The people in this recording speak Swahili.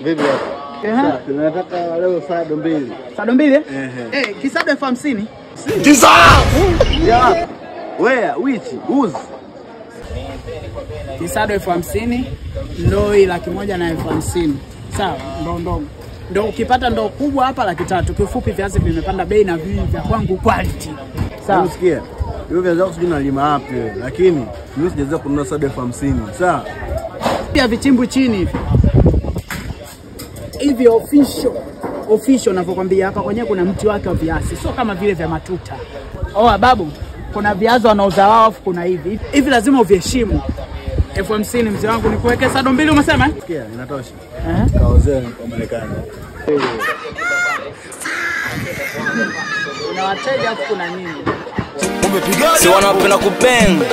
Vipi hapo? Tunataka leo sado mbili. Sado mbili? Eh, kisado 50,000. Tisa! Yeah. Where? Which? Who's? Kisado 50,000, ndoo 150,000. Sawa, ndoo ndogo. Ndio ukipata ndoo kubwa hapa 300,000. Kifupi viazi vimepanda bei na vivi vya kwangu quality. Sawa. Unasikia? Hiyo viazi wako sijui nalima wapi lakini mimi sijaweza kununua sado 50,000. Sawa. Pia vichimbu chini hivi. Hivi official ninavyokuambia hapa kwenyewe kuna mti wake wa viazi, sio kama vile vya matuta. Oh babu, kuna viazi wanauza wao afu kuna hivi. Hivi lazima uviheshimu. 50,000 mzee wangu nikuweke sado mbili umesema eh? Sikia, inatosha. Kaozea kwa Marekani. Kuna wateja afu kuna nini? Si wanapenda kupenda.